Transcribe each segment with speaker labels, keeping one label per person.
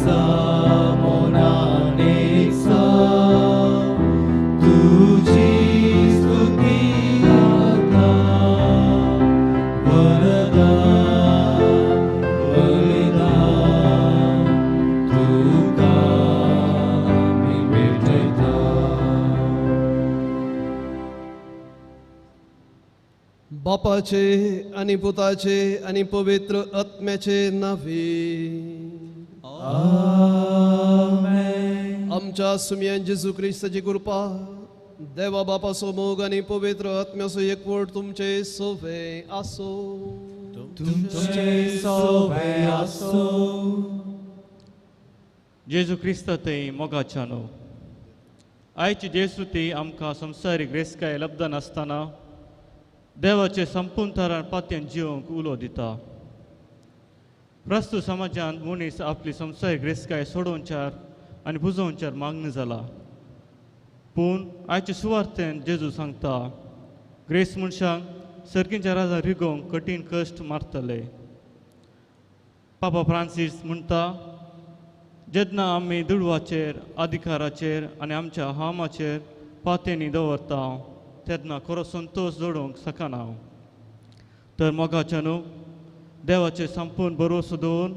Speaker 1: एकसा मोनान एकसा तुजी स्तुती गाता वरदान बलिदान तुका आमी भेटयता.
Speaker 2: बापाचे आनी पुताचे आनी पवित्र आत्म्याचे नावे.
Speaker 1: आमेन.
Speaker 2: आमच्या सुमयान जेजू क्रिस्ताची कृपा, देवा बापाचो मोग आनी पवित्र आत्म्याचो एकवट तुमचे सोवे आसो.
Speaker 1: तुमचे सोवे आसो.
Speaker 3: जेजू क्रिस्त थंय मोगाच्या न्हू आयची जेजू ती आमकां संवसारीक रेस्काय लब्ध नासतना देवाचे संपूर्ण थरान पात्यान जिवंक उलो दिता. प्रस्तुत समाजांत मनीस आपली संवसारीक रेस्काय सोडोवच्यार आनी पुजोवच्यार मागणी जाला. पूण आयचे सुवार्थेन जेजू सांगता ग्रेस मनशांक सर्गींच्या राजा रिगोवंक कठीण कश्ट मारतले. पापा फ्रांसीस म्हणटा जेन्ना आमी दुडवाचेर अधिकाराचेर आनी आमच्या हामाचेर पातेंनी दवरता तेन्ना खरो संतोश जोडूंक शकना. तर मोगाच्या न्हू देवाचे संपूर्ण भरवसो दवरून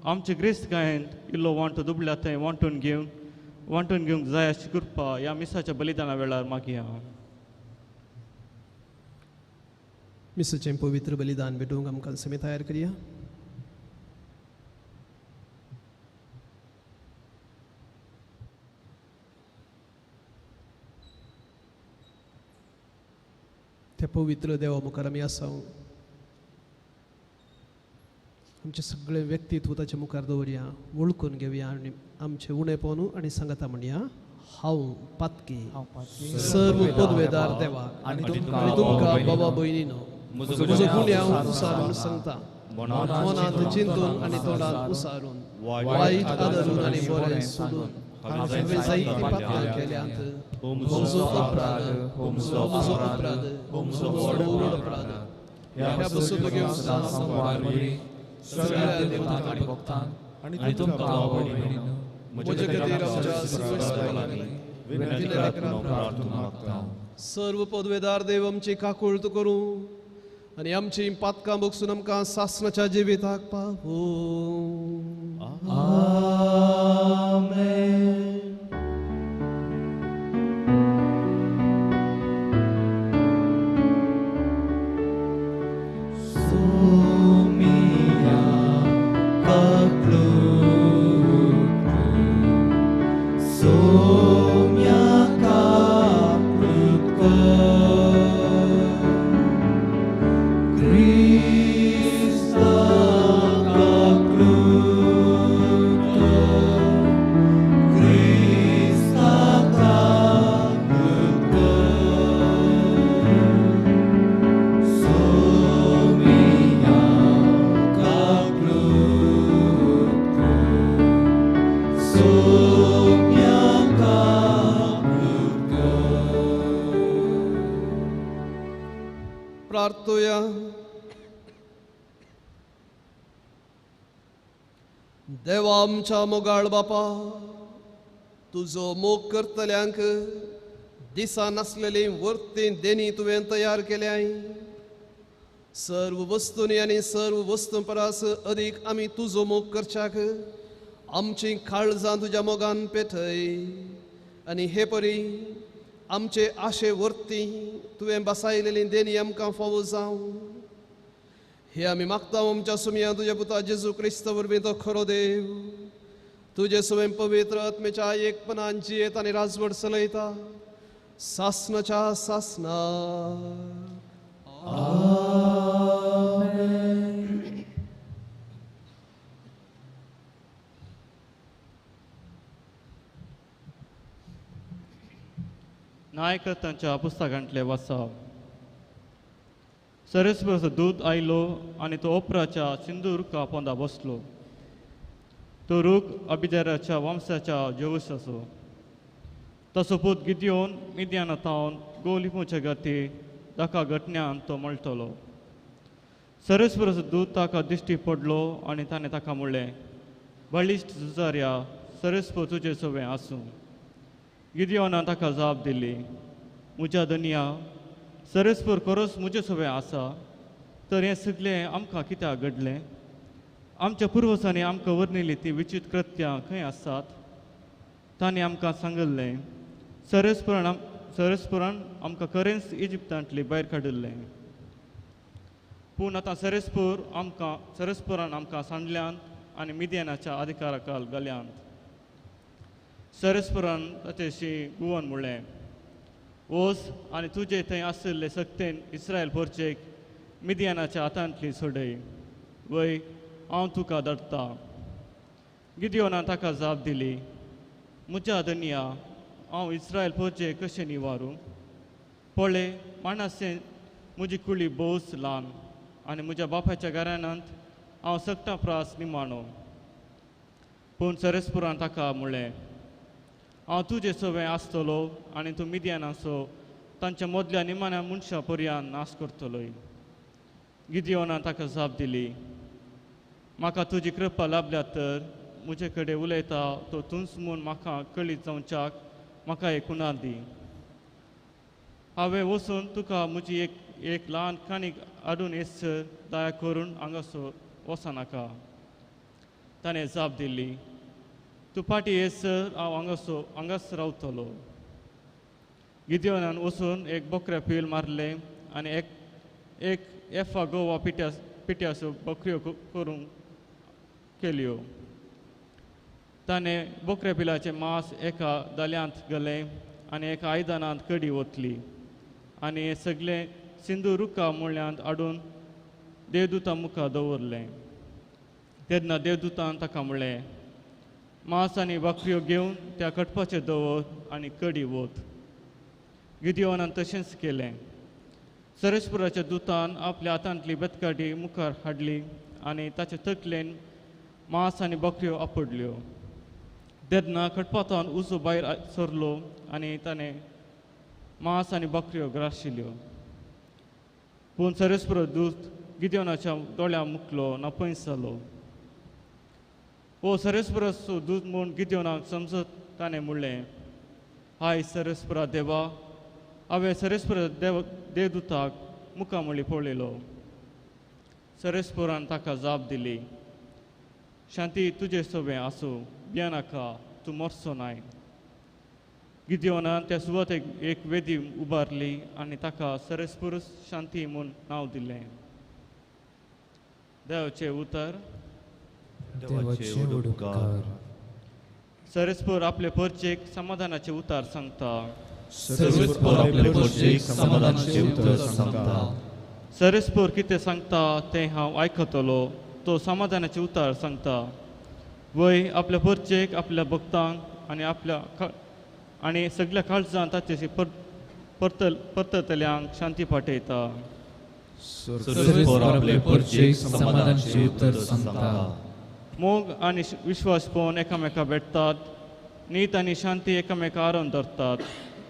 Speaker 3: आमचे ग्रेस्तकायेंत इल्लो वांटो दुबल्या थंय वांटून घेवंक जाय अशी कृपा ह्या मिसाच्या बलिदाना वेळार मागया.
Speaker 2: मिसाचें पवित्र बलिदान भेटूंक आमकां समी तयार करया. त्या पवित्र देवा मुखार आमी आसा. आमचें सगळें व्यक्तित्व ताच्या मुखार दवरया, वळखून घेवया आनी आमचें उणेपण आनी सांगता म्हणया, हांव पातकी सर्व पदवेदार देवा आनी तुमकां बाबा भयणीनो म्हजो गुन्यांव उसारून सांगता, मनांत चिंतून आनी तोंडान उसारून, वायट आदरून आनी बरें सोदून हांवें जायतीं पातकां केल्यांत. म्हजो अपराध, म्हजो अपराध, म्हजो व्हड अपराध. ह्या पसून घेवन
Speaker 1: सगळ्या देवतांक आनी भक्तांक आनी तुमकां भयणीनो
Speaker 2: म्हजे खातीर आमच्या सर्वेस्पराक
Speaker 1: विनंती करून प्रार्थना मागता.
Speaker 2: सर्व पदवेदार देव आमची काकुळट करूं आनी आमची पातकां भोगसून आमकां सासणाच्या जिविताक पावूं.
Speaker 1: आमेन. सोमिया काकलूत, सोम्या काकलूत कर, क्रिस्ता काकलूत कर, क्रिस्ता काकलूत कर, सोमिया काकलूत कर, सोम्या काकलूत कर.
Speaker 2: प्रार्थुया. देवा आमच्या मोगाळ बापा, तुजो मोग करतल्यांक दिसा नासलेली वर्ती देणी तुवें तयार केल्याय. सर्व वस्तूंनी आनी सर्व वस्तूं परस अदीक आमी तुजो मोग करच्याक आमची काळजां तुज्या मोगान पेटय आनी हे परी आमचे आशे वर्ती तुवें बसायलेली देणी आमकां फावो जावं. हे आमी मागता आमच्या सुमया तुज्या पुता जेजू क्रिस्त वरवीं तो खरो देव तुजे स्वयं पवित्र आत्मेच्या एकपणान जियेत आनी राजवट चलयता सासनाच्या सासना.
Speaker 1: आमेन.
Speaker 3: नायक तांच्या पुस्तकांतले वाचप. सरस्वत दूत आयलो आनी तो ओपराच्या सिंदू रुखा पोंदा बसलो. तो रूख अबिदेराच्या वंशाच्या जेवूस आसो. तसो पूत गिदियोन मिद्याना तावन गो लिपोवच्या गाती ताका घटण्यान तो मळटलो. सरस्वत दूत ताका दिश्टी पडलो आनी ताणें ताका म्हणलें, बळिश्ट झुजाऱ्या सरेस्पोर तुजे सवें आसूं. गिदियोनान ताका जाप दिली, म्हज्या धनया, सरेस्पोर खरोच म्हजे सवें आसा तर हें सगळें आमकां कित्याक घडलें? आमच्या पुर्वजांनी आमकां वर्णिल्ली ती विचित्र कृत्यां खंय आसात? तांणी आमकां सांगिल्लें, सरेस्पोरान आमकां खरेंच इजिप्तांतली भायर काडिल्लें. पूण आतां सरेस्पोरान आमकां सांडल्यान आनी मिदियानाच्या अधिकाराखाल घाल्यांत. सरेस्पोरान ताचेशी गुवन म्हणलें, वच आनी तुजे थंय आशिल्ले सक्तेन इस्रायल पोरचेक मिदियानाच्या हातांतली सोडय, वय हांव तुका धाडटा. गिदियोनान ताका जाप दिली, म्हज्या धनया, हांव इस्रायल पोरचे कशें निवारूं? पळय, मानासे म्हजी कुळी भोवच ल्हान आनी म्हज्या बापायच्या घराण्यांत हांव सगटां प्रास निमाणो. पूण सरेस्पुरान ताका म्हणलें, हांव तुजे सवें आसतलो आनी तूं मिदियानाचो तांच्या मदल्या निमाण्या मनशां पर्यान नाश करतलोय. गिदियोनान ताका जाप दिली, म्हाका तुजी कृपा लाभल्या तर म्हजे कडेन उलयता तो तूंच म्हूण म्हाका कळीत जावच्याक म्हाका एक उनाद दी. हांवें वचून तुका म्हजी एक एक ल्हान काणीक हाडून येसर दया करून हांगासर वचनाका. ताणें जाप दिली, तूं फाटीं येसर हांव हांगाच रावतलो. गिदियोनान वचून एक बकऱ्या पील मारलें आनी एक एक एफा गोवा पिठ्याच्यो बकऱ्यो करूंक केल्यो. ताणें बकऱ्या पिलाचें मांस एका दाल्यांत घालें आनी एका आयदनांत कडी ओतली आनी हें सगळें सिंधू रुखा मुळ्यांत हाडून देवदूता मुखार दवरलें. तेन्ना देवदूतान ताका म्हणलें, मांस आनी बकऱ्यो घेवन त्या कटपाचेर दवर आनी कडी वत. गिदियोनान तशेंच केलें. सरेस्पुराच्या दुतान आपल्या हातांतली बेतकाडी मुखार हाडली आनी ताचे तकलेन मांस आनी बकऱ्यो आपडल्यो. तेन्ना खटपातान उजो भायर सरलो आनी ताणें मांस आनी बकऱ्यो ग्राशिल्ल्यो. पूण सरेस्पुर दूत गिदियोनाच्या दोळ्या मुखलो ना पयस जालो. हो सरेस्पुराचो दूत म्हूण गिदियोनाक समजत ताणें म्हणलें, हाय सरेस्पुरा देवा, हांवें सरेस्पुरा देवदूताक मुखामळी पळयलो. सरेस्पुरान ताका जाप दिली, शांती तुजे सवें आसूं, भियेनाका, तूं मरचो नाय. गिदियोनान त्या सुवातेक एक वेदी उबारली आनी ताका सरेस्पुरूस शांती म्हूण नांव दिलें. देवाचें उतर.
Speaker 1: देवाचे उपकार.
Speaker 3: सरेस्पोर आपले परचेक समाधानाचे उतार सांगता.
Speaker 1: सरेस्पोर आपले परचेक समाधानाचे उतर सांगता.
Speaker 3: सरेस्पोर कितें सांगता तें हांव आयकतलो. तो समाधानाचे उतार सांगता. वय आपल्या परचेक, आपल्या भक्तांक आनी आपल्या आनी सगळ्या काळजान ताचेशी परततल्यांक शांती पाठयता.
Speaker 1: सरेस्पोर आपले परचेक समाधानाचे उतर सांगता.
Speaker 3: मोग आनी विश्वास पळोवन एकामेका भेटतात. नीत आनी शांती एकामेका आरोवन धरतात.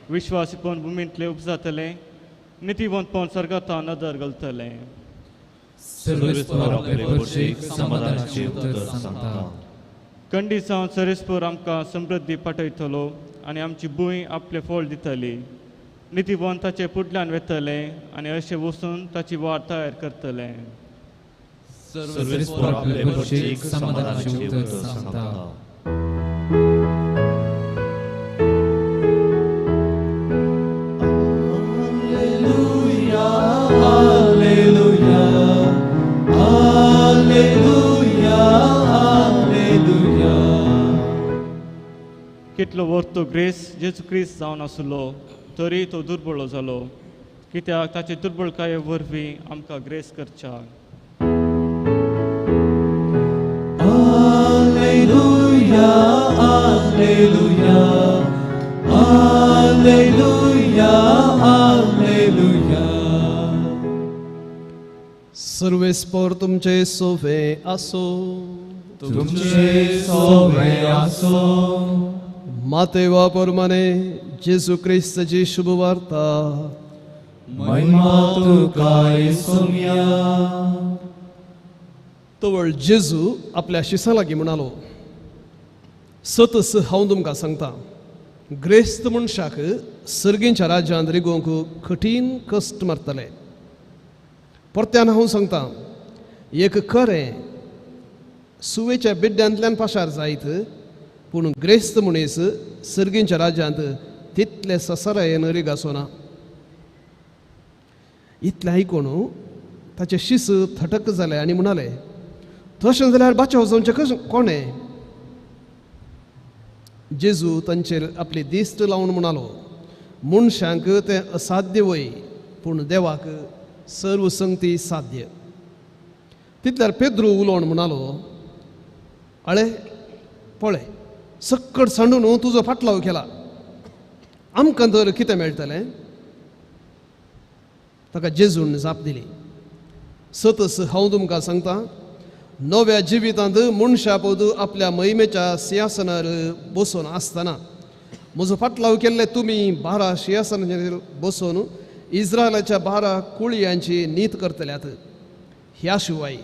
Speaker 3: विश्वास पळोवन भुमींतले उपजातले, नितीवंतपण सर्गांत नदर घालतले.
Speaker 1: सरेस्पोर आपले परचेक समाधानाचे उतर सांगता.
Speaker 3: कंडी जावन सरेस्पोर आमकां समृद्धी पाठयतलो आनी आमची भूंय आपलें फळ दितली. नितीवंत ताचे फुडल्यान वेतले आनी अशें वचून ताची वाट तयार करतले.
Speaker 1: सरेस्पोर आपले परचेक समाधानाचे उतर सांगता.
Speaker 4: Alleluia, alleluia, alleluia, alleluia.
Speaker 3: कितलो वर्तो ग्रेस जेजू क्रिस्त जावन आसलो तरी तो दुर्बळ जालो, कित्याक ताचे दुर्बळकाये वरवीं आमकां ग्रेस करच्याक.
Speaker 4: Alleluia, alleluia, alleluia, alleluia.
Speaker 2: सर्वेस्पोर तुमचे सोवे आसो.
Speaker 1: तुमचे सोवे आसो.
Speaker 2: मातेवा परमाने जेजू क्रिस्ताची शुभवार्ता.
Speaker 1: महिमा तुका येसुम्या.
Speaker 2: तवळ जेजू आपल्या शिसां लागीं म्हणालो, सतस हांव तुमकां सांगता, ग्रेस्त मनशाक सर्गींच्या राज्यांत रिगोवंक कठीण कश्ट मारतले. परत्यान हांव सांगता, एक खरें सुवेच्या बिड्ड्यांतल्यान पाशार जायत, पूण ग्रेस्त मनीस सर्गींच्या राज्यांत तितले ससरायेन रिगासो ना. इतलें आयकून ताचे शीस थटक जाले आनी म्हणाले, तशें जाल्यार बाचाव जावचें कशें कोणें? जेजू तांचेर आपली दिश्ट लावन म्हणालो, मनशांक तें असाध्य वय, पूण देवाक सर्व संगती साध्य. तितल्यार पेद्रू उलोवन म्हणालो, अळे पळय, सक्कड सांडून तुजो फाटलाव केला, आमकां तर कितें मेळटलें? ताका जेजून जाप दिली, सतस हांव तुमकां सांगता, नव्या जिवितांत मनशा पद आपल्या महिमेच्या सिंहासनार बसून आसतना म्हजो फाटलाव केल्ले तुमी 12 सिंहासनाचेर बसून इस्रायलाच्या 12 कुळयांची नीत करतल्यात. ह्या शिवाय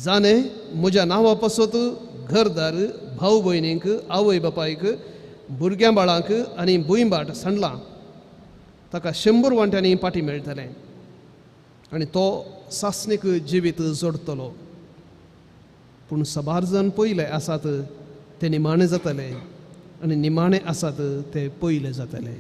Speaker 2: जाणे म्हज्या नांवा पासत घरदार, भाव भयणींक, आवय बापायक, भुरग्यां बाळांक आनी भुंयबाट सांडलां ताका 100 वांट्यांनी पाटी मेळटलें आनी तो सासणीक जिवीत जोडटलो. पूण सबार जाण पयले आसात ते निमाणे जातले आनी निमाणे आसात ते पयले जातले.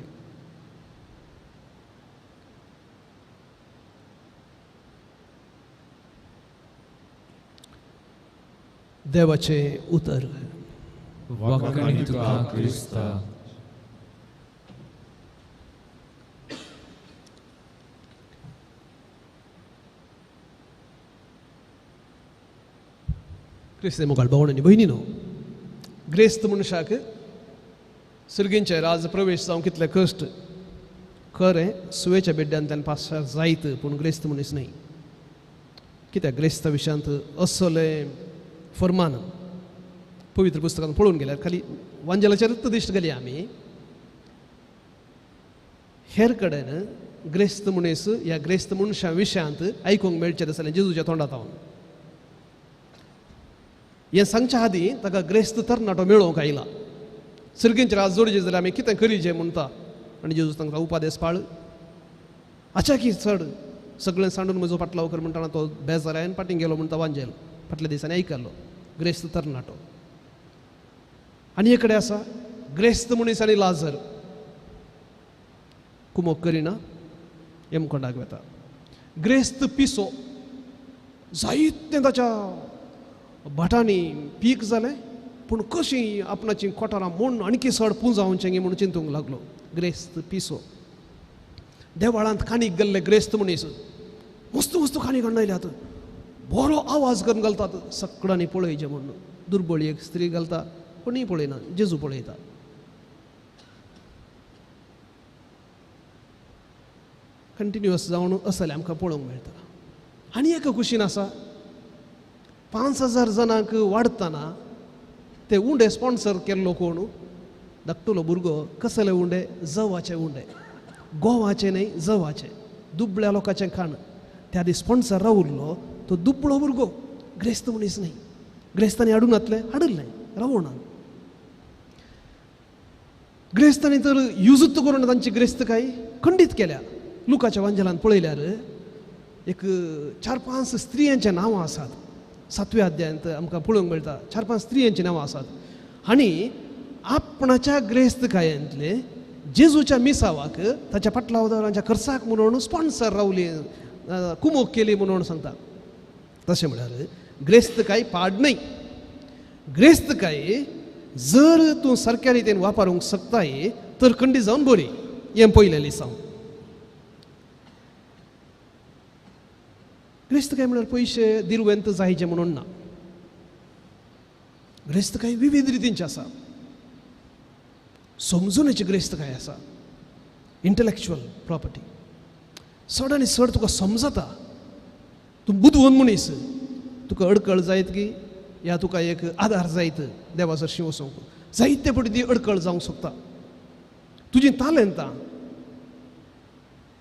Speaker 2: देवाचें उतर.
Speaker 1: वाखाणी तुका क्रिस्ता.
Speaker 2: क्रिस्ती मुखार भावण आनी भयणीनो, ग्रेस्त मनशाक सर्गींचे राज प्रवेश जावंक कितले कश्ट. खरें सुवेच्या बेड्ड्यांतल्यान पासार जायत, पूण ग्रेस्त मनीस न्हय. कित्याक ग्रेस्ता विशयांत असलें फर्मान पवित्र पुस्तकांत पळोवन गेल्यार खाली वांजेलाचेरच दिश्ट गेली आमी. हेर कडेन ग्रेस्त मनीस ह्या ग्रेस्त मनशा विशयांत आयकूंक मेळचें आसलें जेजूच्या तोंडांत. हें सांगच्या आदीं ताका ग्रेस्त तरणाटो मेळोवंक आयला. सर्गींचे राज जोडचे जाल्यार आमी कितें करीचें म्हणटा आनी जेजू तांकां उपादेस पाळ. अचाकी चड सगळें सांडून म्हजो फाटलाव कर म्हणटाना तो बेजारायन फाटीं गेलो म्हणटा वांजेल. फाटल्या दिसांनी आयकल्लो ग्रेस्त तरणाटो. आनी एक कडेन आसा ग्रेस्त मनीस आनी लाजर कुमोक करिना यमकोंडाक वता. ग्रेस्त पिसो जायतें ताच्या भाटांनी पीक जालें, पूण कशीं आपणाचीं कोठारां म्हूण आणकी चड पुंजावचें म्हणून चिंतूंक लागलो. ग्रेस्त पिसो. देवाळांत काणीक गेल्ले ग्रेस्त मनीस मस्त मस्त काणी काडून बरो आवाज करून घालतात, सगळ्यांनी पळयचें म्हणून. दुर्बळी एक स्त्री घालता, कोणीय पळयना, जेजू पळयता. कंटिन्युअस जावन असलें आमकां पळोवंक मेळटा. आनी एका कुशीन आसा 5000 जाणांक वाडटना ते उंडे स्पॉन्सर केल्लो कोण? धाकटुलो भुरगो. कसले उंडे? जवाचे उंडे, गोवाचे न्हय, जवाचे, दुबळ्या लोकांचें खाण. त्या आदी स्पॉन्सर रावल्लो तो दुबळो भुरगो, ग्रेस्त मनीस न्हय. ग्रेस्तांनी हाडूंक नातलें, हाडिल्लें रावोना. ग्रेस्तांनी तर युजूत करून तांची ग्रेस्तकाय खंडीत केल्या. लुकाच्या वांजेलान पळयल्यार एक 4-5 स्त्रियांचें नांवां आसात. 7व्या अध्यायांत आमकां पळोवंक मेळटा 4-5 स्त्रियांचीं नांवां आसात. आनी आपणाच्या ग्रेस्तकायेंतले जेजूच्या मिसावाक ताच्या फाटलावदारांच्या खर्चाक म्हणून स्पॉन्सर रावली, कुमोक केली म्हणून सांगता. तशें म्हळ्यार ग्रेस्तकाय पाड न्हय. ग्रेस्तकाय जर तूं सारक्या रितीन वापरूंक शकताय तर खंडी जावन बरी. हें पयलें लिसांव. ग्रेस्तकाय म्हळ्यार पयशे दिरवेंत जायचे म्हणून ना. ग्रेस्तकाय विविध रितींची आसा. समजुण्याची ग्रेस्तकाय आसा, इंटलेक्च्युअल प्रॉपर्टी. चड आनी चड तुका समजता, तूं बुदवंत मनीस, तुका अडकळ जायत की या तुका एक आदार जायत देवा सरशीं वचूंक. जायते पटी ती अडकळ जावंक शकता. तुजी तालेंतां,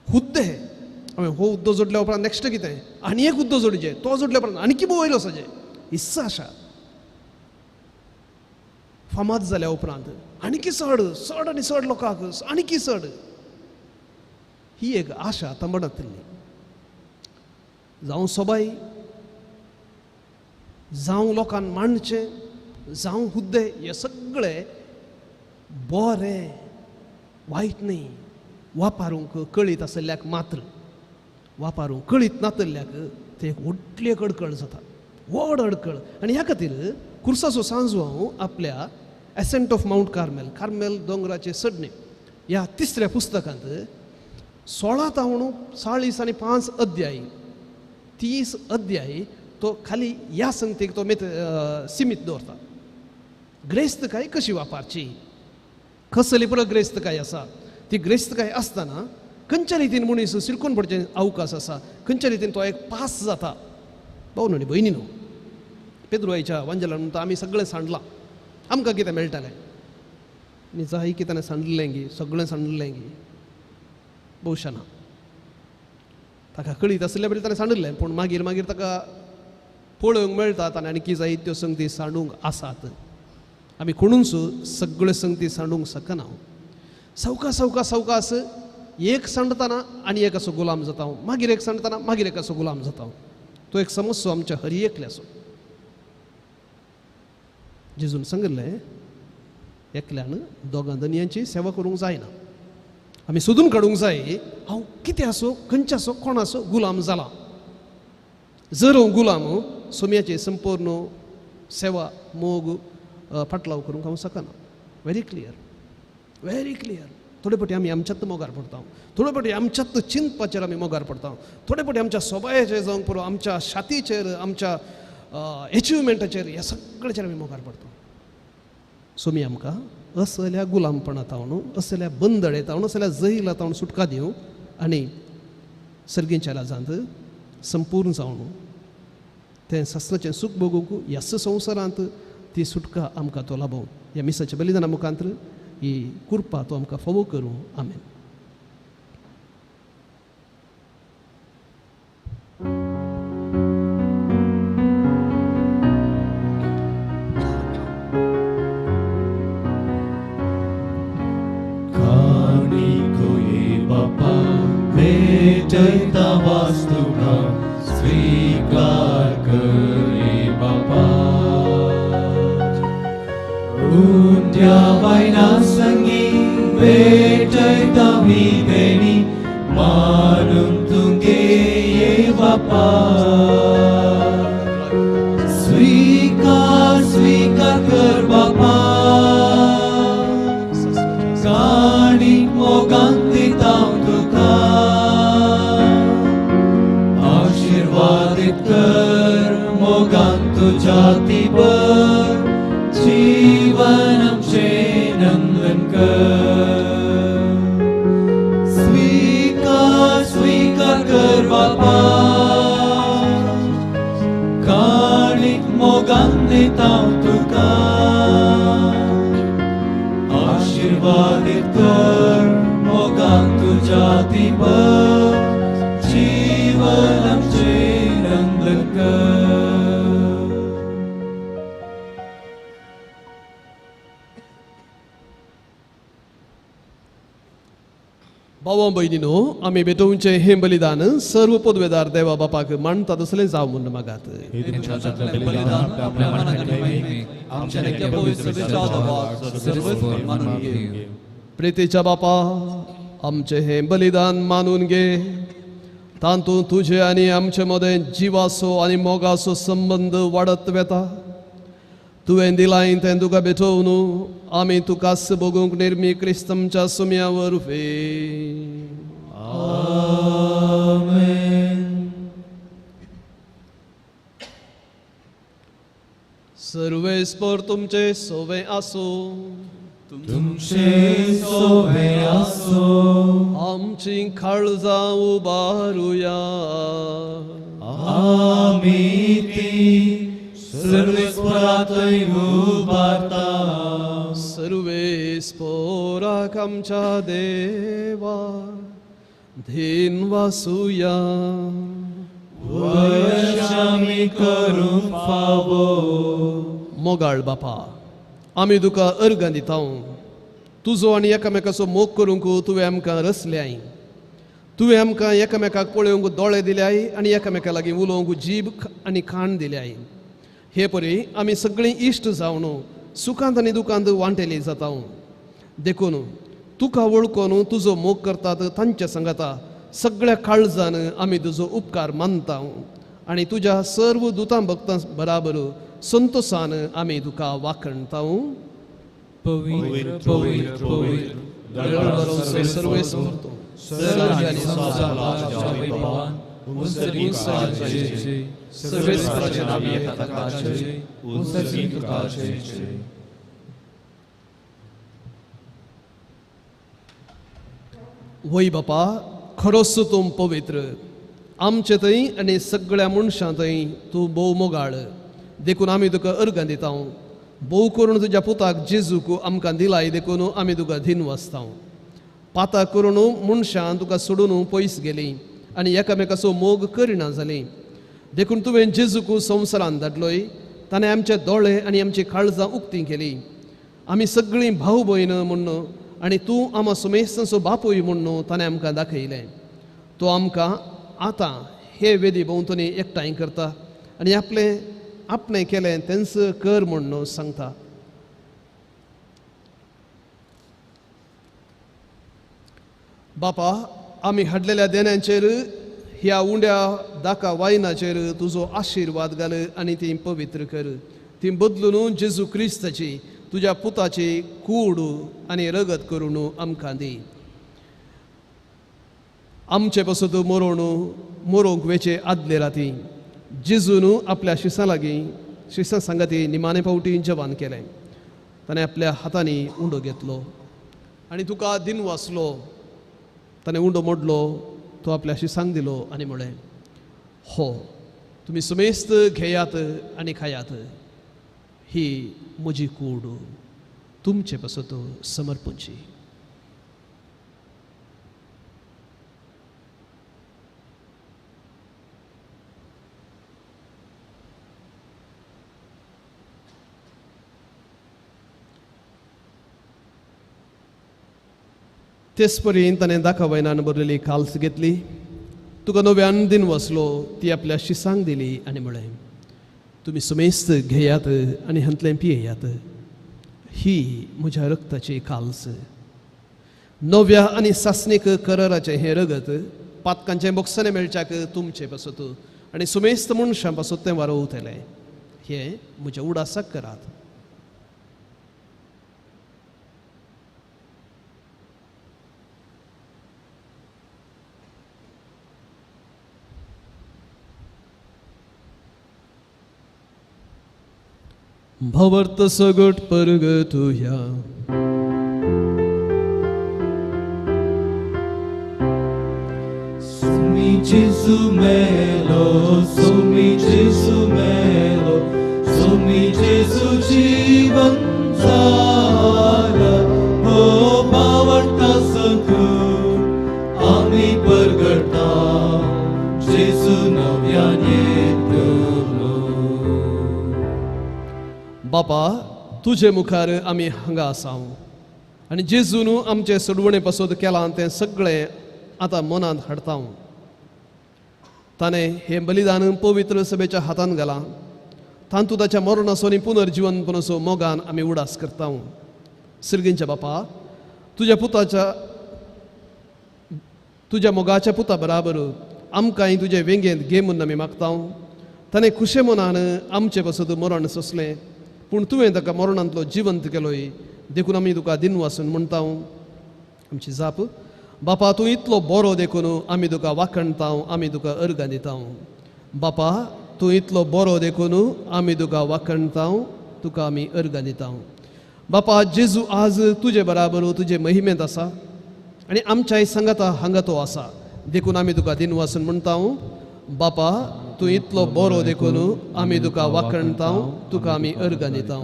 Speaker 2: हुद्दे, हांवें हो हुद्दो जोडल्या उपरांत नॅक्स्ट कितें आनी एक हुद्दो जोडचे, तो जोडल्या उपरांत आनी कितें वयलो वचचें, इत्सा आशा. फामाद जाल्या उपरांत आणकी चड चड आनी चड लोकांक आणकी चड ही एक आशा आतां मनांतली. जावं सोबाय, जावं लोकांक मांडचें, जावं हुद्दे, हे सगळे बरें वायट न्ही, वापरूंक कळीत आशिल्ल्याक मात्र, वापरूंक कळीत नातिल्ल्याक ते एक व्हडली एक अडकळ जाता, व्हड अडकळ. आनी ह्या खातीर कुर्साचो सांजवांव आपल्या ascent of Mount Carmel, Carmel दोंगराचे चडणे ह्या तिसऱ्या पुस्तकांत 16 तावणू 40 आनी 5 अध्याय, 30 अध्याय तो खाली ह्या संगतीक तो सिमीत दवरता. ग्रेस्तकाय कशी वापरची, कसली पुरो ग्रेस्तकाय आसा, ती ग्रेस्तकाय आसतना खंयच्या रितीन मनीस सिरकून पडचे अवकाश आसा, खंयच्या रितीन तो एक पास जाता. भाव न्हू भयणी न्हू, पेद्रुआयच्या वांजेलान म्हणटा आमी सगळें सांडलां, आमकां कितें मेळटालें? आनी जाय की ताणें सांडलें गी, सगळें सांडलें गी, भोवशा ना. ताका कळीत आशिल्ल्या पयलीं ताणें सांडिल्लें, पूण मागीर मागीर ताका पळोवंक मेळटा ताणें आनी जाय त्यो संगती सांडूंक आसात. आमी कोणूच सगळ्यो संगती सांडूंक शकना. सवका सवका सवकास एक सांडतना आनी एक असो गुलाम जाता, मागीर एक सांडतना मागीर एक असो गुलाम जाता. तो एक समस्यो आमच्या हरी एकल्याचो. जेजून सांगिल्लें एकल्यान दोगां धनयांची सेवा करूंक जायना. आमी सोदून काडूंक जाय हांव कितें आसो, खंयचे आसो, कोण आसो गुलाम जाला. जर हांव गुलाम सोम्याची संपूर्ण सेवा मोग फाटलाव करूंक हांव शकना. Very clear, very clear. थोडे फावटी आमी आमच्यात मोगार पडटा, थोडे फावटी आमच्यात चिंतपाचेर आमी मोगार पडटा, थोडे फावटी आमच्या सोबायाचेर जावंक पुरो, आमच्या छातीचेर, आमच्या एचिवमेंटाचेर, ह्या सगळ्याचेर आमी मोगार पडटा. सोमी आमकां असल्या गुलामपणा तावन, असल्या बंदडे तावन, असल्या जैला तावन सुटका दिवं आनी सर्गींच्या लाजांत संपूर्ण जावन तें सासणाचें सूख भोगूंक ह्याच संवसारांत ती सुटका आमकां तो लाभोवं. ह्या मिसाच्या बलिदाना मुखांत ही कृपा तो आमकां फावो करूं. आमेन.
Speaker 1: भेटयता वास्तुका स्वीकार करे बापा, उंड्या बायना संगी भेटयता मी देणी मानून तुंगे ये बापा. स्वीकार स्वीकार कर बापा, काणीक मोगान दिता तुका, आशीर्वादित कर मोगान तुज्या तिबर, जीवन आमचें नंदन कर. स्वीकार स्वीकार कर बापा, काणीक मोगान दिता तुका, आशीर्वादित कर मोगान तुज्या तिबर, जीवन आमचें नंदन कर.
Speaker 2: भावा भयणीनो, आमी भेटोवचें हें बलिदान सर्व पदवेदार देवा बापाक मानता तसलें जावं म्हूण मागात. प्रितीच्या बापा, आमचें हें बलिदान मानून घे, तातूंत तुजे आनी आमचे मदें जिवाचो आनी मोगाचो संबंद वाडत वेता. तुवें दिलाय तें तुका भेटोवन आमी तुकाच भोगूंक निर्मी क्रिस्तमच्या सुम्या वरवीं.
Speaker 1: आमेन.
Speaker 2: सर्वेस्पर तुमचे सोवे आसूं,
Speaker 1: तुमचे सोवे आसूं.
Speaker 2: आमची काळजां उबारुया,
Speaker 1: आमी ती सर्वेस्परातय उबारता.
Speaker 2: सर्वेस्पराक आमच्या देवा धीन वासुया,
Speaker 1: वयश आमी करूंक फावो.
Speaker 2: मोगाळ बापा, आमी तुका अर्गां दिता. तुजो आनी एकामेकाचो मोग करूंक तुवें आमकां रचल्याय. तुवें आमकां एकामेकाक पळोवंक दोळे दिल्याय आनी एकामेका लागीं उलोवंक जीब आनी खाण दिल्याय. हे परी आमी सगळीं इश्ट जावन सुखांत आनी दुखांत वांटेली जाता. देखून तुका वळखून तुजो मोग करतात तांच्या सांगाता सगळ्या काळजान आमी तुजो उपकार मानता आनी तुज्या सर्व दुतां भक्तां बराबर संतोषान आमी तुका वाखणता.
Speaker 1: पवित्र पवित्र पवित्र
Speaker 2: सर्वेस्पर वय बापा, खरोच तूं पवित्र, आमचे थंय आनी सगळ्या मनशां थंय तूं भोव मोगाळ. देखून आमी तुका अर्गां दिता. भोव करून तुज्या पुताक जेजूक आमकां दिलाय देखून आमी तुका धीन वाचता. पाता करून मनशां तुका सोडून पयस गेलीं आनी एकामेकाचो मोग करिना जालीं. देखून तुवें जेजूक संवसारान धाडलोय. ताणें आमचे दोळे आनी आमची काळजां उक्तीं केलीं. आमी सगळीं भाव भयण म्हूण आनी तूं आमा सुमेस्तांचो बापूय म्हूण ताणें आमकां दाखयलें. तो आमकां आतां हे वेदी भोंवतणी एकठांय करता आनी आपलें आपणें केलें तेंच कर म्हूण सांगता. बापा, आमी हाडलेल्या देण्यांचेर ह्या उंड्या दाका वायनाचेर तुजो आशिर्वाद घाल आनी ती पवित्र कर. ती बदलून जेजू क्रिस्ताची तुज्या पुताची कूड आनी रगत करून आमकां दी. आमचे पासत मरोण मरोंक वेचे आदले राती जेजून आपल्या शिसां लागीं शिसां सांगाती निमाणे फावटी जवान केलें. ताणें आपल्या हातांनी उंडो घेतलो आनी तुका दिन वाचलो. ताणें उंडो मोडलो, तो आपल्या शिसांक दिलो आनी म्हळें, हो तुमी सुमेस्त घेयात आनी खायात, ही म्हजी कूड तुमचे पासत समर्पणची. तेच परीन ताणें दाका वयनान भरलेली काल्स घेतली, तुका नव्यान दिन वसलो, ती आपल्या शिसांक दिली आनी म्हळें, तुमी सुमेस्त घेयात आनी हांतलें पियेयात, ही म्हज्या रक्ताची काल्स. नव्या आनी सासणीक कराराचें हें रगत पातकांचें बोगसणें मेळच्याक तुमचे पासत आनी सुमेस्त मनशां पासत तें वारोवतलें. हें म्हज्या उडासाक करात. भवर्त सगट परगतुया.
Speaker 1: Sumi Jesu melo, Sumi Jesu melo, Sumi Jesu jeevan sara, ho bhavarta sagut ami pargata, Jesu navyan येतलो.
Speaker 2: बापा, तुजे मुखार आमी हांगा आसा आनी जेजून आमचे सोडवणे पासत केलां तें सगळें आतां मनांत हाडता. ताणें हें बलिदान पवित्र सभेच्या हातान घालां. तातूंत ताच्या मरणाचो आनी पुनर्जिवनपणाचो मोगान आमी उडास करता. सिर्गींच्या बापा, तुज्या पुताच्या तुज्या मोगाच्या पुता बराबर आमकांय तुजे वेंगेंत घे म्हूण आमी मागता. ताणें खुशे मनान आमचे पासत मरण सोंसलें, पूण तुवें ताका मरणांतलो जिवंत केलोय, देखून आमी तुका दिनवासून म्हणटा. आमची जाप, बापा तूं इतलो बरो देखून आमी तुका वाखणता, आमी तुका अर्गां दिता. बापा तूं इतलो बरो देखून आमी तुका वाखणता, तुका आमी अर्गां दिता. बापा, जेजू आज तुजे बराबर तुजे महिमेंत आसा आनी आमच्याय सांगाता हांगा तो आसा, देखून आमी तुका दिनवासून म्हणटा. बापा तूं इतलो बरो देखून आमी तुका वाखणता, तुका आमी अर्गां दिता.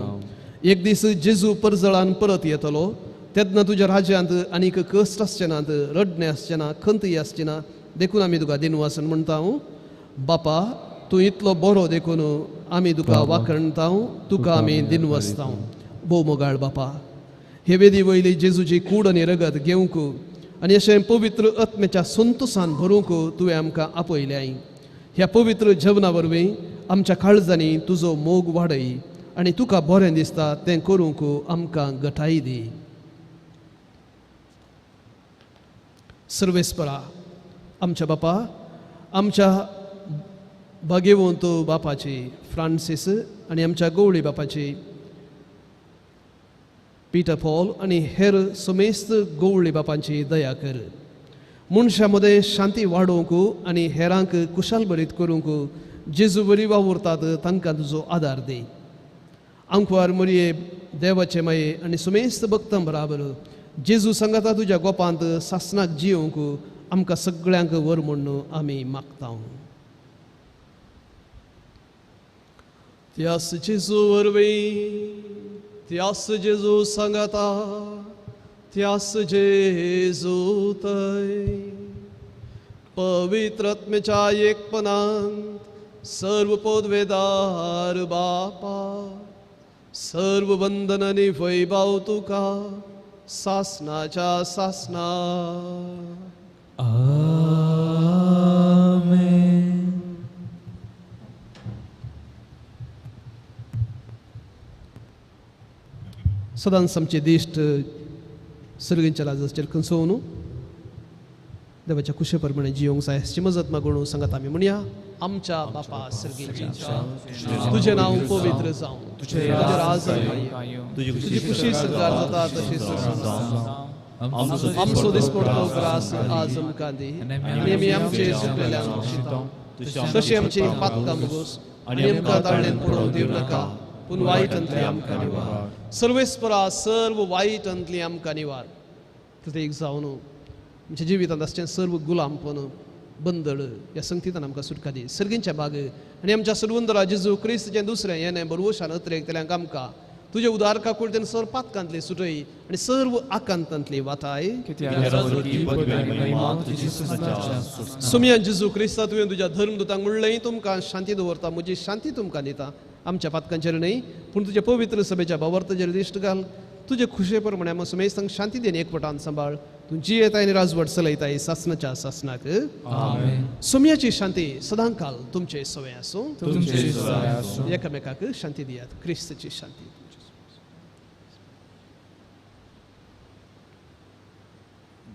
Speaker 2: एक दीस जेजू परजळान परत येतलो, तेन्ना तुज्या राज्यांत आनीक कश्ट आसचे नात, रडणें आसचें ना, खंतय आसची ना, देखून आमी तुका दिनवासून म्हणटा. बापा तूं इतलो बरो देखून आमी तुका वाखणता, तुका आमी दिनवासता. भोव मोगाळ बापा, हे वेदी वयली जेजूची कूड आनी रगत घेवंक आनी अशें पवित्र आत्म्याच्या संतोसान भरूंक तुवें आमकां आपयल्याय. ह्या पवित्र जेवणा वरवीं आमच्या काळजांनी तुजो मोग वाडय आनी तुका बरें दिसता तें करूंक आमकां गटाय दी. सर्वेस्परा आमच्या बापा, आमच्या भाग्यवंत बापाची फ्रांसीस आनी आमच्या गवळी बापाची पीटर पॉल आनी हेर समेस्त गवळी बापांची दया कर. मनशां मदें शांती वाडोवंक आनी हेरांक कुशालभरीत करूंक जेजू बरी वावुरतात तांकां तुजो आदार दी. आंकवार मरये देवाचे माये आनी समेस्त भक्तां बराबर जेजू सांगाता तुज्या गोपांत सासनाक जियोवंक आमकां सगळ्यांक वर म्हूण आमी मागता. त्यास जेजू वरवीं, त्यास जेजू सांगाता, त्यास जेजू थंय पवित्र आत्म्याच्या एकपणांत सर्व पदवेदार बापा, सर्व वंदन आनी वैभव तुका सासनाच्या सासना.
Speaker 4: आमेन.
Speaker 2: सदांच आमचे दिश्ट सर्गींच्या राजाचेर खंसोवन देवाच्या कुशे प्रमाणे जियोंक जाय हाची मजत मागून सांगात आमी म्हणया. आमच्या बापा सर्गींच्या, तुजें नांव पवित्र जावं, तुजें राज येवं, तुजी खुशी सरकार जाता तशी आमचो दिसपडतो ग्रास आज आमकां दी आनी आमी आमचे सुटलेल्यांक बक्षिता तशी आमची पातकां मुगोस आनी आमकां ताळ्ळेन पडोवंक दिवं नाका, पूण वायटांतली आमकां निवार. सर्वेस्परा सर्व वायटांतली आमकां निवार. प्रत्येक जावन आमच्या जिवितांत आसचें सर्व गुलामपण बंदड ह्या संगतीतान आमकां सुटका दी. सर्गींच्या भाग आनी आमच्या सर्वंदरा जेजू क्रिस्ताचें दुसरें येणें बरवशान अत्रेक आमकां तुजे उदार काकुळतेन सर्व पातकांतली सुटय आनी सर्व आकांतांतली वाटाय. सुमया जेजू क्रिस्ता, तुवें तुज्या धर्मदूतांक म्हणलें तुमकां शांती दवरता, म्हजी शांती तुमकां दिता. आमच्या पातकांचेर न्हय पूण तुज्या पवित्र सभेच्या भावार्थाचेर दिश्ट घाल. तुजे खुशे प्रमाणे आमकां समेस्तांक शांती दी आनी एकवटान सांबाळ. तूं जियेताय आनी राजवट चलयताय सासनाच्या सासनाक. सोम्याची शांती सदांकाल तुमचे सवय आसूं. एकामेकाक शांती दियात. क्रिस्ताची शांती.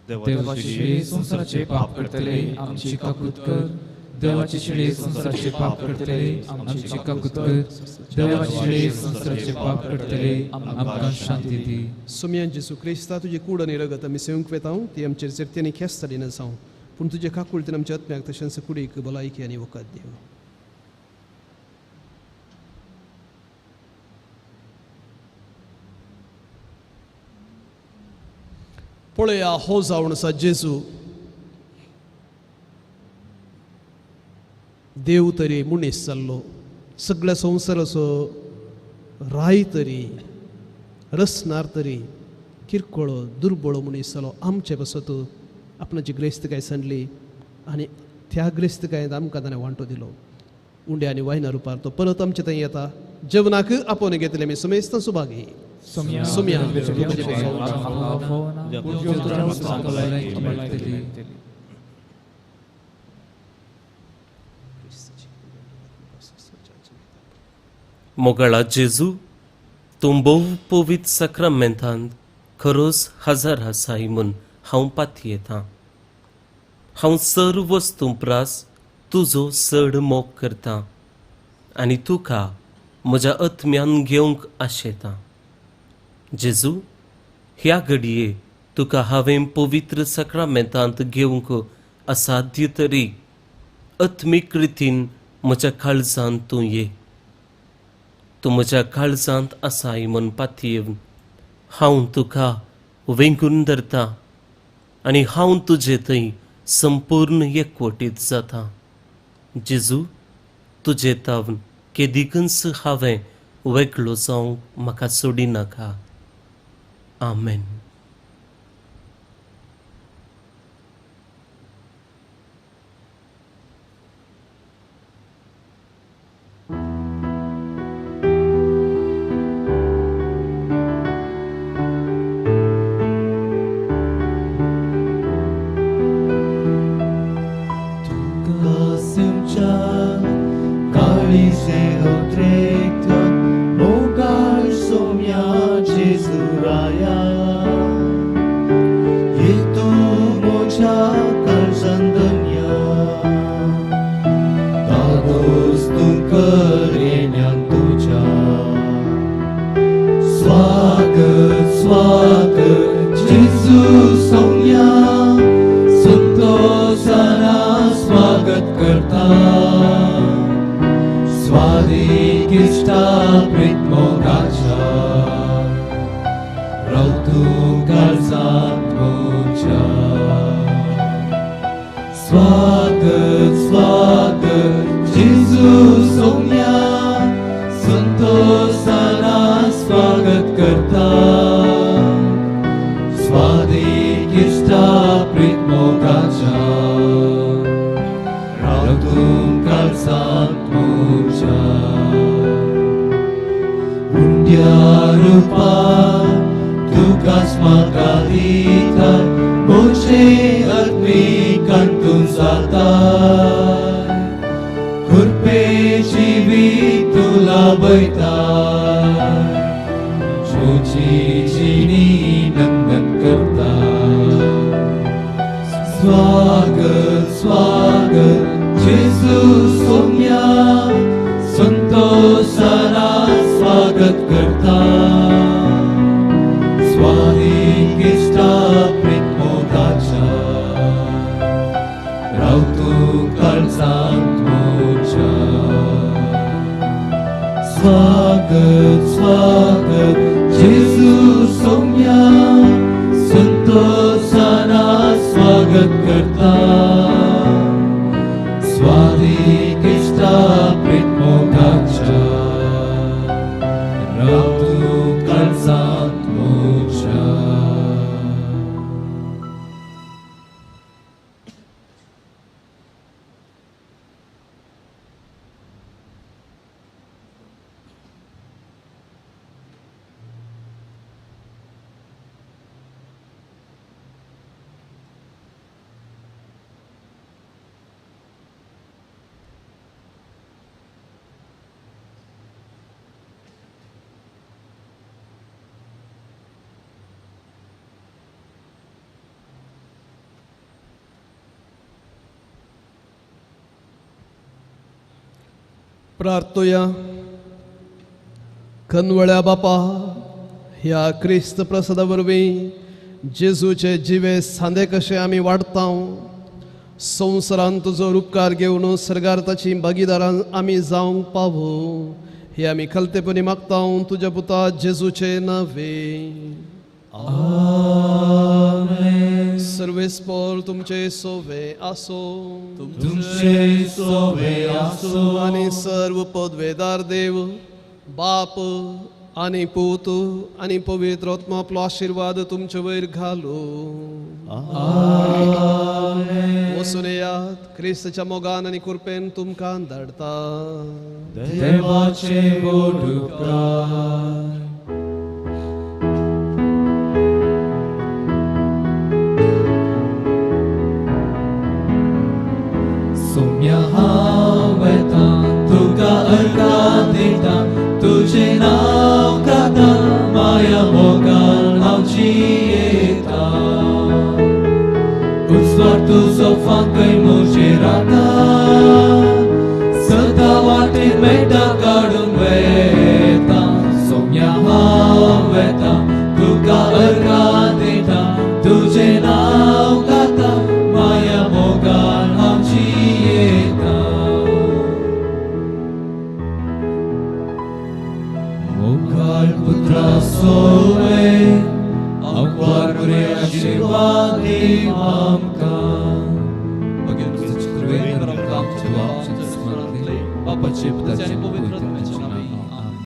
Speaker 4: देवाची शिळे संवसाराचे पाप करतले आमची काकूत कर. देवाची शिळे संवसाराचे पाप करतले आमची काकूत कर. देवाची शिळे संवसाराचे पाप करतले आमकां शांती दी.
Speaker 2: सोम्यान जेजू क्रिस्ता, तुजी कूड आनी रगत आमी सेवंक वेता ती आमचेर झेरती आनी ख्यास्त दिना जावं, पूण तुजे काकुळतेन आमच्या आत्म्याक तशेंच कुडीक भलायकी आनी वखद दिवं. पळया हो जावन आसा जेजू, देव तरी मनीस जाल्लो, सगळ्या संवसाराचो राय तरी रसनार तरी किरकोळो दुर्बळो मनीस जालो आमचे पासत आपणाची ग्रेस्तकाय सांडली आनी त्या ग्रेस्तकायेंत आमकां ताणें वांटो दिलो. उंड्या आनी वायना रुपार तो परत आमचे थंय येता. जेवणाक आपोवन घेतले आमी समेस्तां सुभागी. सोम्या
Speaker 5: मोगाळा जेजू, तूं भोव पवित्र साक्रामेंतांत खरोच हजर आसाय म्हूण हांव पातयेतां. हांव सर्व वस्तूं प्रास तुजो चड मोग करतां आनी तुका म्हज्या आत्म्यान घेवंक आशेतां. जेजू, ह्या घडये तुका हांवें पवित्र साक्रामेंतांत घेवंक असाध्य तरी आत्मीक रितीन म्हज्या काळजांत तूं ये. तूं म्हज्या काळजांत आसाय म्हूण पातयेवन हांव तुका वेंगून धरता आनी हांव तुजे थंय संपूर्ण एकवटीत जाता. जेजू, तुजे तावन केदिकूच हांवें वेगळो जावंक म्हाका सोडिनाका. आमेन.
Speaker 1: राया ये तूं म्हज्या काळजान धन्या दादोस तूं कर येण्यान तुज्या स्वागत स्वागत जेजू सोम्या संतोषाना स्वागत करता स्वादीक इश्टा प्रीत मोगाच्या राव तूं काळजांत म्हज्या स्वागत स्वागत जेजू सोम्या संतोषाना स्वागत करता स्वादीक इश्टा प्रीत मोगाच्या राव तूं काळजांत म्हज्या उंड्या रुपान तुकाच म्हाका दिता म्हजे आत्मिकान तूं जाता कृपे जिवीत तूं लाभयता म्हजी जिणी नंदन करता स्वागत स्वागत जेजू सोम्या संतोषाना स्वागत करता स्वादीक इश्टा प्रीत मोगाच्या राव तूं काळजांत म्हज्या स्वागत स्वागत जेजू सोम्या संतोषाना स्वागत करता स्वादीक इश्टा प्रीत मोगाच्या राव तूं काळजांत म्हज्या.
Speaker 2: प्रार्थोया. कनवळ्या बापा ह्या क्रिस्त प्रसादा वरवीं जेजूचे जिवे सांदे कशे आमी वाडता संवसारान तुजो उपकार घेवन सर्गार ताची भागीदारान आमी जावंक पावो हे आमी खलतेपणी मागता तुज्या पुता जेजूचे नावे.
Speaker 1: आमेन.
Speaker 2: सर्वेस्पोर तुमचे सोवे आसो
Speaker 1: तुमचे सोवे आसो
Speaker 2: आनी सर्व पदवेदार देव बाप आनी पूत आनी पवित्र आत्मा आपलो आशिर्वाद तुमचे वयर घालो.
Speaker 1: आमेन.
Speaker 2: वचून येयात क्रिस्ताच्या मोगान आनी कृपेन तुमकां धाडता.
Speaker 1: देवाचे व्हड उपकार. सोम्या हांव वेता तुका अर्घां दिता तुजें नांव गाता माया मोगान हांव जियेता उजवाड तुजो फांकय म्हजेर आतां सदां वाटेन मेळटा काडून वेता सोम्या हांव वेता तुका अर्घां दिता तुजें नांव गाता माया मोगान हांव जियेता. मोगाळ पुत्रा सोवे आंकवार बरे आशिर्वाद दी आमकां.
Speaker 4: बापाचे पुताचे पवित्र आत्म्याच्या नांवान.